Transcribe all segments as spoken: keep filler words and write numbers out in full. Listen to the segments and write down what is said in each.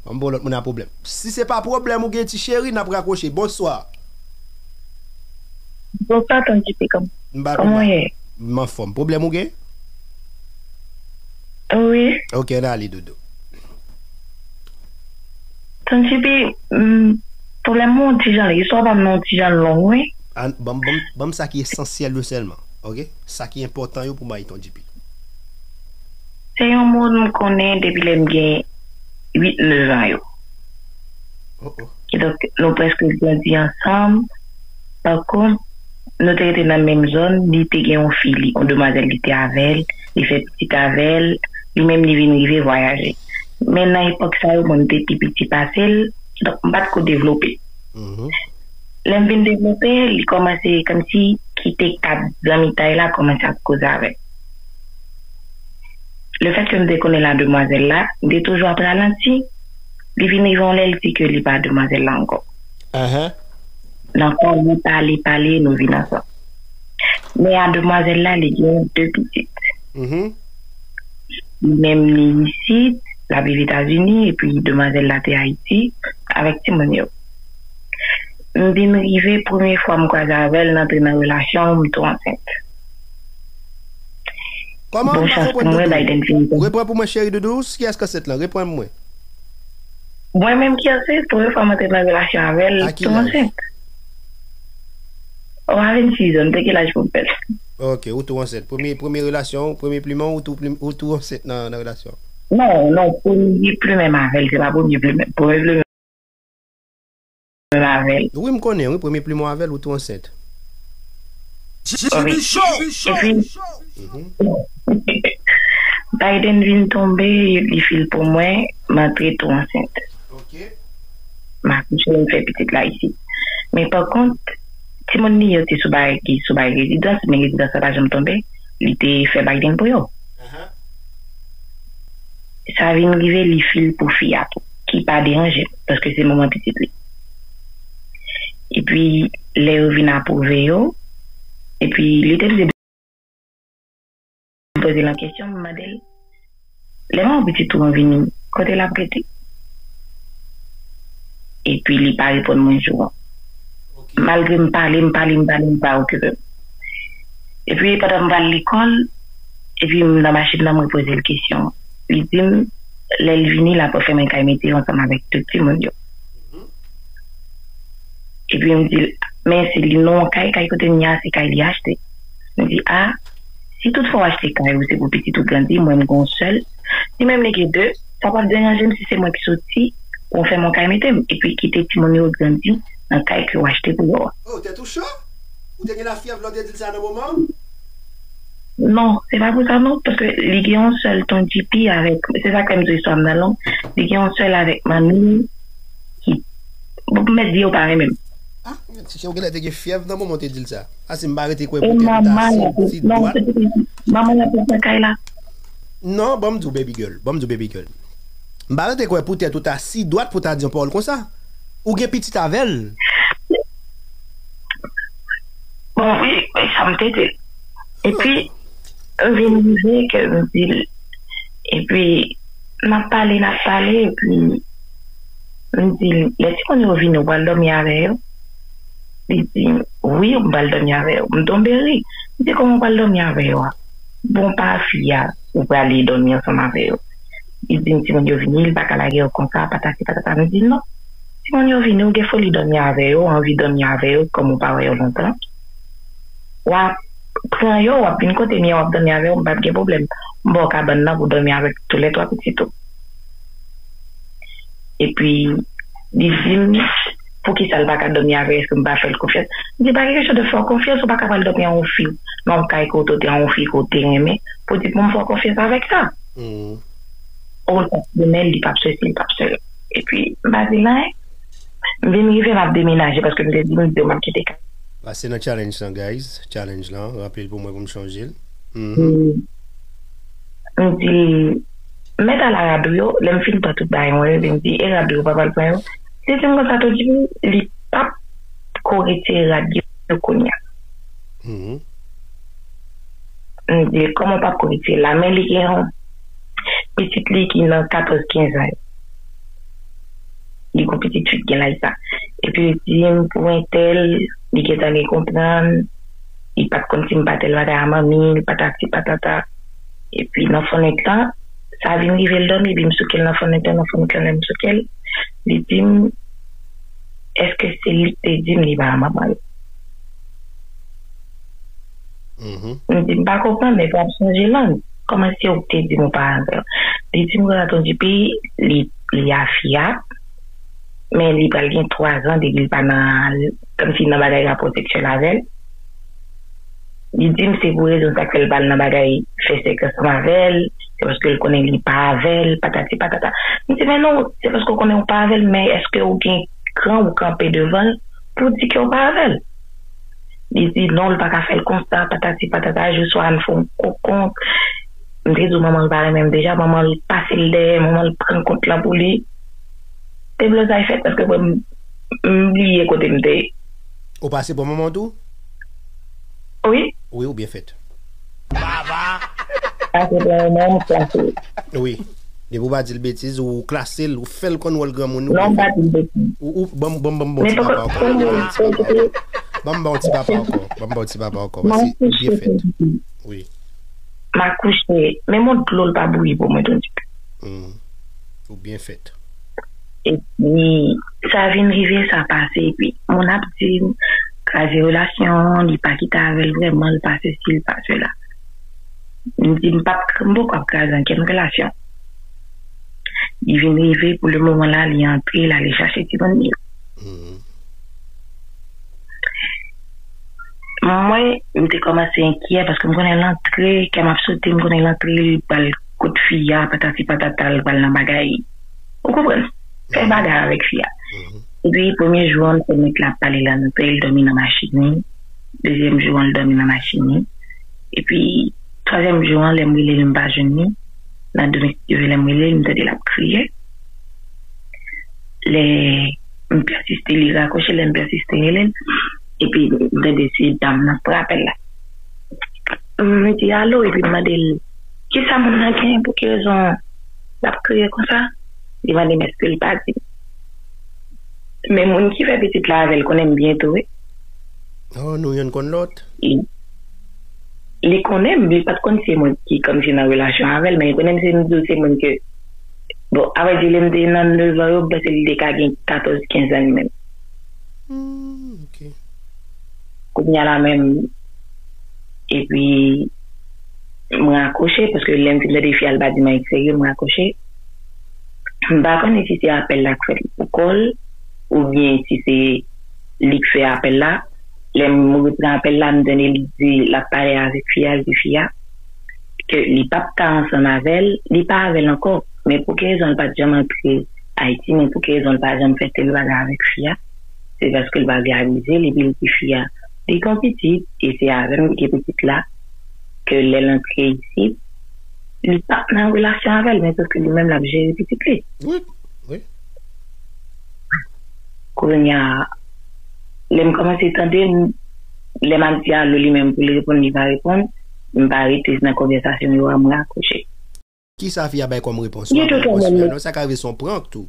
An bon lòt moun a pwoblèm. Si se pa pwoblèm ou gen ti cheri, n ap rakwoche. Bonswa. Bonswa, Ton J P, kòm-, M ba kòman w ye? M anfòm. Pwoblèm ou gen? Wi. Ok, ann ale, doudou. Ton J P, mm, pwoblèm mwen yon ti jan, istwa pa m nan yon ti jan long, wi. An, ban m, ban m, ban m sa ki esansyèl yo sèlman, ok? Sa ki enpòtan yo pou m bay Ton J P. Se yon moun m konnen depi lè m gen uit, nèf an yo. Oh, oh. Kidonk, nou prèske grandi ansanm. Pa kont, nou te rete nan menm zòn, li te gen yon fi, li, yon demwazèl, li te avè l, li fè pitit avè l, li menm li vin rive vwayaje. Men nan epòk sa yo, mwen m te pi piti pase l, kidonk m pa t ko devlope. Mhm. Lè m vin devlope, li kòmanse kòmsi kite kad zanmitay la, kòmanse ap koze avè m. Lefètke m te konnen la demwazèl la, m te toujou ap ralanti. Li vin rive yon lè, li di ke li pa demwazèl la ankò. Ahan. Nan pale, pale, pale, nou vin ansanm. Men a demwazèl la, li gen de pitit. Mhm. Li menm, li isit, l ap viv Etazini, epi demwazèl la te Ayiti, avèk timoun yo. M vin rive, premye fwa m kwaze avè l, n antre nan relasyon, m tou ansent. Kòman? M pa konprann, doudou. Bon chans pou mwen, Biden fin. Reprann pou mwen, cheri doudou. Kiyès k ansent lan? Reprann mwen. Mwen menm ki ansent, premye fwa m antre nan relasyon avè l, tou ansent. A ki laj? O, a vennsis an, m te gen laj pou m fè l. Ok, ou tou ansent. Premye, premye relasyon, premye plimen, ou tou plim-, ou tou ansent nan, nan relasyon? Non, non, premye plimen m avè l, se pa premye plimen. Premye plimen m avè l. Wi, m konnen, wi, premye plimen w avè l, ou tou ansent. Wi. Epi, mhm, Biden vin tonbe, li fil pou mwen, m antre tou ansent. Ok. M akouche, m fè pitit la isit. Men pa kont, timoun li yo te sou bay, ki sou bay rezidans, men rezidans la pa janm tonbe. Li te fè Biden pou yo. Ahan. Sa vin rive, li fil pou fi a tou, ki pa deranje m, paske se manman pitit li. Epi, lè yo vin apwouve yo, epi li te vle m poze l yon kesyon, m mande l, lè manman pitit ou an vini, kote l ap rete? Epi li pa reponn mwen jou an. Ok. Malgre m pale, m pale, m pale, li pa okipe m. Epi pandan m pral lekòl, epi m nan machin nan, mwen poze l kesyon. Li di m, lè l vini, l ap fèmen kay mete yo ansanm avèk tout timoun yo. Mhm. Epi m di l, men si li nan yon kay, kay kote m ye a, se kay li achte. M di, a, si toutfwa w achte kay ou, se pou pitit ou grandi, mwen m gen yon sèl. Si menm li gen de, sa p ap deranje m si se mwen ki soti pou m fèmen yon kay mete m, epi kite timoun yo grandi nan kay ke w achte pou yo a. Oh, tèt ou cho? Ou te gen lafyèv lè w te di l sa nan moman an? Non, se pa pou sa non, paske li gen yon sèl Ton J P avèk, se sa k fè m di w istwa m nan long, li gen yon sèl avèk manmi l ki, bon, pou mèt di yo pa renmen m. Ah, ti chen, ou genlè te gen fyèv nan moman w te di l sa. Ah, si m pa rete kwè poutèt ou ta si, si dwat. Non, se poutèt manman l ap nan kay la. Non, ban m di w, baby girl, ban m di w, baby girl. M pa rete kwè poutèt ou ta si dwat pou ta di yon pawòl konsa. Ou gen pitit avè l. Bon, wi, e sa m te di l. Epi, m vin rive ke m di l, epi, n ap pale, n ap pale, epi, m di l, lè timoun yo vini, ou pral dòmi avè yo? Li di, wi, m pral dòmi avè yo. M tonbe ri. M di, kòman w pral dòmi avè yo a? Bon, pa fi a, ou prale dòmi ansanm avè yo. Li di m, timoun yo vini, li pa ka lage yo konsa, patati patata. M di, non. Timoun yo vini, ou gen foli dòmi avè yo, ou anvi dòmi avè yo, kòm ou pa wè yo lontan. W ap pran yo, w ap vin kote m ye, w ap dòmi avè yo, m p ap gen pwoblèm. M ba w kabann nan pou w dòmi avèk toulètwa pitit ou. Epi, li di m, poukisa l pa ka dòmi avè, èske m pa fè l konfyans? M di, pa gen kesyon de fè w konfyans, ou pa ka pral dòmi ak yon fi nan yon kay kote w te, yon fi ke w te renmen, pou di pou m fè w konfyans avèk sa. Hmm. Ou l p ap renmen l, li p ap sesi, li p ap sela. Epi, m pa di l anyen. M vin rive, m ap demenaje, paske m te di, m di yo, m ap kite kay. Pase nan challenge lan, guys. Challenge lan, raple l pou mwen pou m chonje l. Mhm. M di, mèt al a rad ou yo, lè m fin pran tout bagay mwen yo, epi m di, e rad ou yo, pa pral pran yo? Li di m konsa, tou di m, li p ap ko retire rad yo kounye a. Mhm. M di, kòman w p ap ko retire la? Men li gen yon pitit li ki nan katòz, kenz an yo. pitit fi ki gen laj sa. Epi li di m pou entèl, li gentan gen konprann, li pa t konn si m pa tèl bagay a manmi l, patati patata. Epi nan fonnèt lan, sa vin rive l dòmi, epi m souke l nan fonnèt lan, nan fonnèt lan, lè m souke l, li di m, èske se li k te di m li pa manman l? M di, m pa konprann, men pa ap chanje lang. Kòman se ou k te di m ou pa avè l? Li di m, Renato Dupuis, li, li a fi a, men li pral gen twa zan depi l pa nan, kòmsi nan bagay rapò seksyèl avè l. Li di m se pou rezon sa k fè l pa al nan bagay fè sèks ansanm avè l, se paske l konnen li pa avè l, patati patata. M di, men non, se paske w konnen w pa avè l, men èske w gen kran ou kanpe devan l pou w di ke w pa avè l? Li di non, l pa ka fè l konsa, patati patata, jou swa a n fè yon kont. M te di w manman l pa renmen m deja, manman l pase l dèyè, manman l pran kont lan pou li. Deblozay fèt paske mwen, m, m bliye kote m te ye. Ou pase pran manman w tou? Wi. Wi, ou byen fèt. Pase pran manman m, m klase. Wi. Depi ou pa di l betiz, ou klase l, ou fè l konn wòl granmoun, ou byen fèt. Non, m pa di l betiz. Ou, ou, ban m, ban m, ban m ba w ti papa ankò. Ban m ba w ti papa ankò. Ban m ba w ti papa ankò. Paske ou byen fèt. Wi. M akouche, menm yon dlo l pa bouyi pou mwen, Tony. Hmm. Ou byen fèt. Epi, sa vin rive, sa pase, epi moun ap di m kraze relasyon an, li pa kite avè l vrèman, li pa sesi, li pa sela. M di, m p ap, m poko ap kraze ankenn relasyon. Li vin rive, pou le moman la, li antre, l ale chache timoun li yo. Hmm. Mwen, m te kòmanse enkyè paske m konnen l antre, kè m ap sote, m konnen l antre, li pral kot fi a, patati patata, li pral nan bagay. Ou konprann? Fè bagay avèk fi a. Epi, premye jou an, m fè nèg la ap pale, l antre, l dòmi nan machin li. Dezyèm jou an, l dòmi nan machin li. Epi, twazyèm jou an, lè m rele l, m pa jwenn li. Nan domestik yo, lè m rele l, m tande l ap kriye. Lè m pèsiste, li rakwoche, lè m pèsiste rele l, epi m tande se dam nan pran apèl la. M di alo, epi m mande l, kisa moun nan genyen, pou ki rezon l ap kriye konsa? Li mande m èske l pa di m. Men moun ki fè pitit la avè l konnen m byen tou, wi. Oh, nou youn konn lòt? Li, li konnen m, li pa t konn se mwen ki kòmsi nan relasyon avè l, men li konnen m se, m di w se moun ke, bon, avrèdi, lè m te nan nevan yo, m panse li te ka gen katòz, kenz an li menm. Hmm, ok. Kounye a la menm, epi, m rakwoche, paske lè m fin tande fi a, l pa di m anyen k serye, m rakwoche. M pa konnen si se apèl la k fèt pou kò l, oubyen si se li k fè apèl la. Lè m repran apèl la, m tande li di l ap pale avèk fi a, l di fi a ke li p ap ka ansanm avè l, li pa avè l ankò. Men pou ki rezon l pa t janm antre Ayiti, men pou ki rezon l pa janm fè tèl bagay avèk fi a? Se paske l pa vle abize l, epi l di fi a, li gon pitit, e se avè m ki gen pitit la, ke lè l antre isit, li p ap nan relasyon avè l, men sòf ke li menm l ap jere pitit li. Wi, wi. Kounye a, lè m kòmanse tande, m, lè m ap di alo, li menm pou l reponn, li pa reponn, m pa rete nan konvèsasyon yo a, m rakwoche. Kisa fi a bay kòm repons? Ou ap repons li a non, sa ka rive se yon prank tou.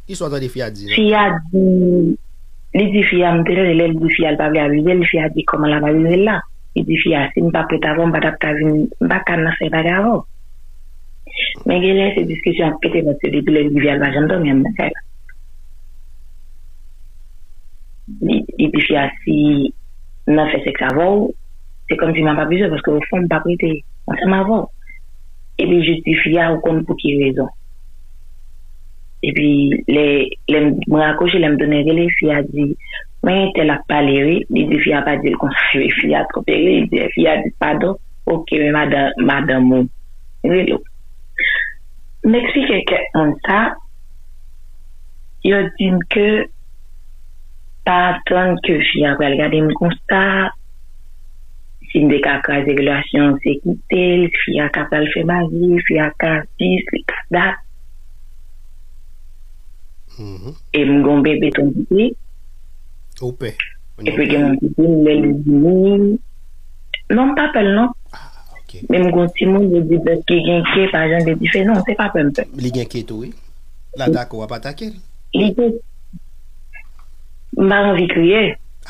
Kisa w tande fi a di non? Fi a di, li di fi a, m te tande lè l di fi a l pa vle abize l, fi a di kòman l ap abize l la. Li di fi a, si m pa prèt avè w, m pa t ap ka vin, m pa ka nan fè bagay avè w. Men genlè se diskisyon ap pete paske depi lè l rive a, l pa janm dòmi anndan kay la. Li, li di fi a, si m nan fè sèks avè w, se kòmsi m ap abize w paske ofon m p ap rete ansanm avè w. Epi l jis di fi a, ou konn pou ki rezon. Epi lè, lè m rakwoche, lè m tounen rele, fi a di, men entèl ap pale wi. Li di fi a pa di l konsa, epi fi a twonpe li, li di, fi a di, padon, oke, men madan, madanm ou rele w. M eksplike kèk moun sa, yo di m ke pa atann ke fi a pral gade m konsa, si m te ka kraze relasyon an, se kite l, fi a ka pral fè magi, fi a ka dis, li ka dat. Mhm. E m gon bebe tonton pi. Ou pè. Epi gen moun ki di m lè li vini. Non, m pa pè l non. Ah, ok. Men m gon timoun, yo di bèt ki gen ke pa janbe dife. Non, se pa pè m pè. Li gen ke tou, wi. L atake w, w ap atake l. Li gen m pa anvi kriye.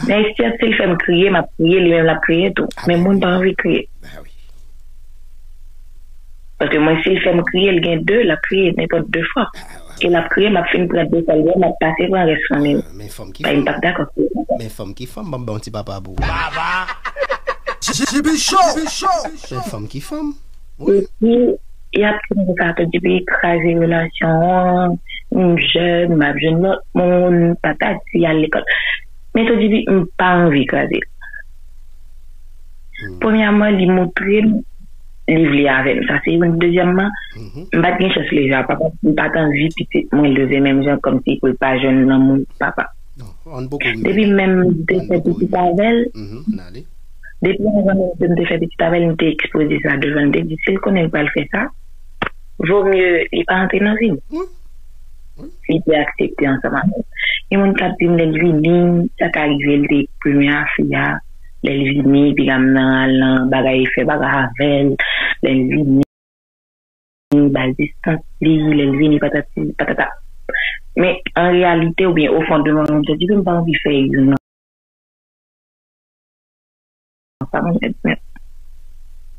Men si, si l fè m kriye, m ap kriye, li menm l ap kriye tou. Men moun pa anvi kriye. Paske mwen, si l fè m kriye, l gen de, l ap kriye nenpòt de fwa. E l ap kriye, m ap fin pran de sa l gen, m ap pase pran rès fanmi l. Men fanm ki fanm. M p ap dakò. Men fanm ki fanm, ban m ba yon ti papa pou ou. Men fanm ki fanm. Epi, y ap di m sa tou, epi kraze relasyon an, m jèn, m ap jwenn lòt moun, patati, al lekòl. Men tou, epi, m pa anvi kraze l. Premyèman, li montre m li vle avè m. Sa se youn. Dezyèmman, m pa t gen chans leve a papa, m pa t anvi pitit mwen leve menm jan kòmsi pou l pa jwenn lanmou papa. Depi menm m te fè pitit avè l, depi anvan menm ke m te fè pitit avè l, m te ekspoze sa devan l. M te di, si l konnen l pral fè sa, vo mye li pa antre nan vi m. Li te aksepte ansanm avè l. Gen moun k ap di m lè l vini, sa ka rive l te premye a fi a, lè l vini, piga m nan al nan bagay, fè bagay avè l, lè l vini, ba l distans li, lè l vini, patati, patata. Men, an reyalite, oubyen o fon de mwen, mwen te di, m pa anvi fè youn nan sa mwen menm.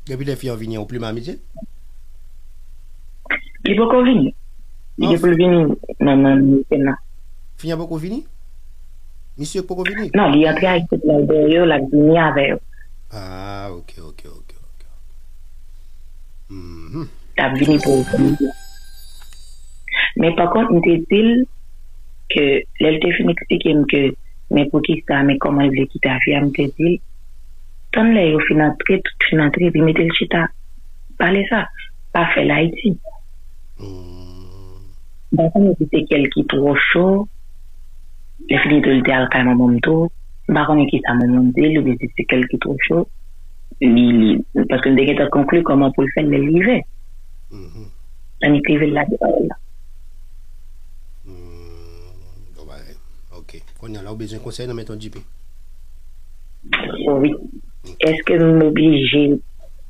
Depi lè fi an vini an, ou pli mal misye? Li poko vini. Li gen pou l vini nan, nan weekend nan. Fi an poko vini? Misye poko vini? Non, li antre Ayiti, l al dèyè yo, l ap vini avè yo. Ah, ok, ok, ok, ok. Mhm. L ap vini pou yo. Men pa kont, m te di l ke lè l te fin eksplike m ke men poukisa, men kòman l vle kite afè a, m te di l, tann lè yo fin antre, tout fin antre, epi mete l chita, pale sa, pa fè l Ayiti. M pa konnen si se kè l ki twò cho, lè fini tou, li te al kay manman m tou, m pa konnen kisa manman m di l, oubyen si se kè l ki twò cho, li, li, paske m te gentan konkli kòman pou l fè l lè l rive. Annik rive l lage pawòl la. Hmm, bon bagay. Ok. Kounye a la, ou bezwen konsèy nan men Ton G P? Wi. Èske m oblije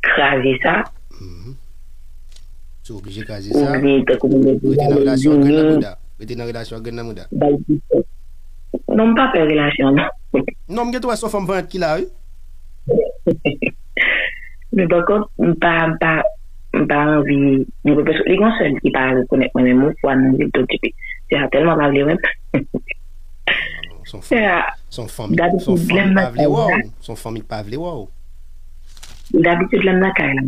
kraze sa? Mhm. Si w oblije kraze sa, oubyen tankou m te di, rete nan relasyon an, grenn nan mouda. Rete nan relasyon an, grenn nan mouda. Bay distans. Non, m pa pè relasyon, non. Non, m gen twò wè se yon fanm vanyant ki la, wi. Men pa kont, m pa, m pa, m pa anvi, m pa, paske li gen yon sèl ki pa rekonèt mwen menm, yon fwa nan vil t okipe. Se a tèlman pa vle wè m. Se yon fanm, se yon fanm, se yon fanm ki pa vle wè w. Se yon fanm ki pa vle wè w. Dabitid, lè m nan kay la,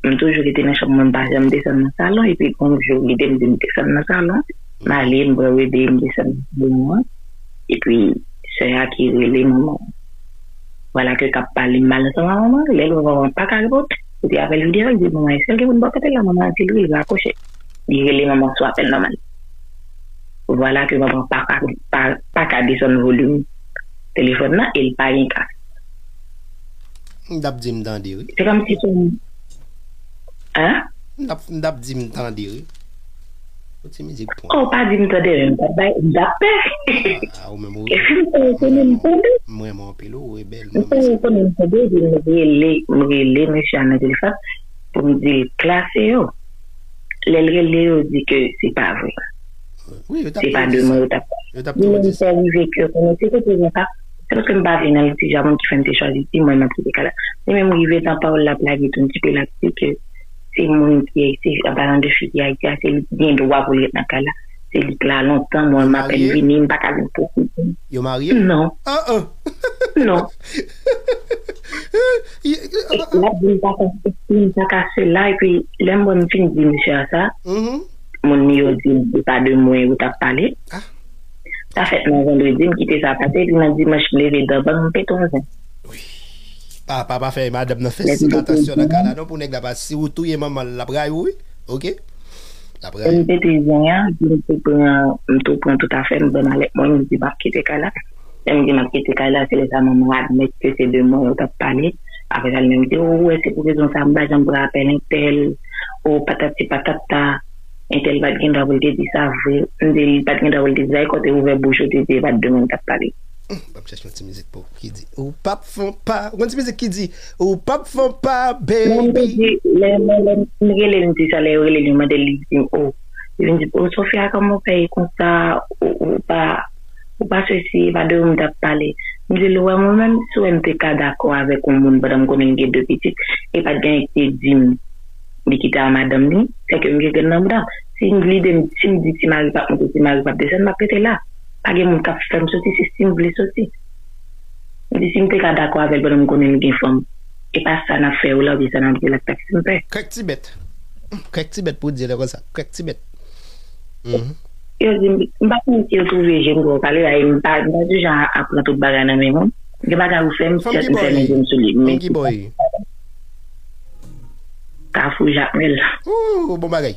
m toujou rete nan chanm mwen, m pa janm desann nan salon, epi gon jou, li te m di m desann nan salon, m ale, m pran bebe, m desann nan salon an, epi sè a ki rele manman. Vwala ke k ap pale mal ansanm ak manman, lè l wè manman pa ka reponn, li te apèl videyo, li di, "Manman, èske l gen moun bò kote l la?" Manman di l wi, l rakwoche. Li rele manman sou apèl nòmal. Vwala ke manman pa ka, pa, pa ka desann volim telefòn nan e l pa gen kas. M t ap di m tande, wi. Se kòmsi se, hein? M t ap, m t ap di m tande, wi. Yon ti mizik pou... Oh, pa di m tande, m t ap bay, m t ap pè. Ah, ou menm, ou... E si m te konnen m tande. M renmen anpil, ou rebèl, m renmen sa. M te konnen m tande, epi m rele, m rele mesye a nan telefòn pou m di l klase yo. Lè l rele yo, di ke se pa vre. Wi, yo t ap di w di sa. Se pa de mwen yo t ap pale. Li menm fè rive ke konnen se kote mwen pa. Se paske m pa vle nan litij a moun ki fè m te chwazi di mwen m ap kite kay la. Li menm rive nan pawòl l ap lage tou, m kite l ap di ke se moun ki, se, an palan de fi ki Ayiti a, se li ki gen dwa pou l ret nan kay la. Se li k la lontan, mwen m apèn vini, m pa ka vin pwofite. Yo marye? Non. Ah, ah. Non. L ap di m pa ka sesi, m pa ka sela, epi lè m wè m fin di mesye a sa, moun yo di m se pa de mwen yo t ap pale. Ah. Sa fèt nan vandredi, m kite sa pase, epi nan dimanch, m leve dan bann, m pete yon zen. Wi. Pa, pa, pa fè madanm nan fè sik atansyon nan kay la, non, pou nèg la pa, si ou touye manman l, l ap rayi w, wi. Ok? L ap rayi w. M pete zen an, epi m tou pran, m tou pran tout afè m, ban malèt mwen, m di m ap kite kay la. Lè m di m ap kite kay la, se lè sa manman admèt ke se de mwen yo t ap pale. Apre sa, li menm di, "O, ou wè, se pou rezon sa a, m pa janm pran apèl entèl, o, patati patata." Entèl pa t gen dwa pou l te di sa vre. M di li pa t gen dwa pou l te di sa, e kote ouvè bouch ou te di e pa t de moun k ap pale. Hmm, m ap chèche yon ti mizik pou ki di, ou p ap fè yon pa. Ou konn ti mizik ki di, ou p ap fè yon pa, baby. Non, m te di, lè, lè, lè m rele l, m di sa, lè yo rele l, yo mande l, li di, o. Li vin di, o, Sofia, kòman w fè e konsa, ou, ou pa, Paske si e pa de ou m t ap pale, m di l, ou wè mwen menm, si w wè m te ka dakò avèk yon moun pandan m konnen l gen de pitit, e pa t gen anyen ki te di m li kite a madanm li, sèke m gen grenn nan bouda m. Si m vle de m, si m di ti mari p ap monte, ti mari p ap desann, m ap rete la. Pa gen moun k ap fè m soti, se si m vle soti. M di si m te ka dakò avè l pandan m konnen l gen fanm, e pa sa n ap fè yo la, oubyen sa n ap di la k t ap fè m pè. Krèk ti bèt. Krèk ti bèt pou di lè konsa. Krèk ti bèt. Yo di m, m pa konn si yo twouve je m twò kale la, e m pa, m pa di jan a pran tout bagay nan men moun. Gen bagay ou fè m, m fèmen je m sou li. Men Fanm ki bò ye? Kafou Jakmèl. Ooh, bon bagay.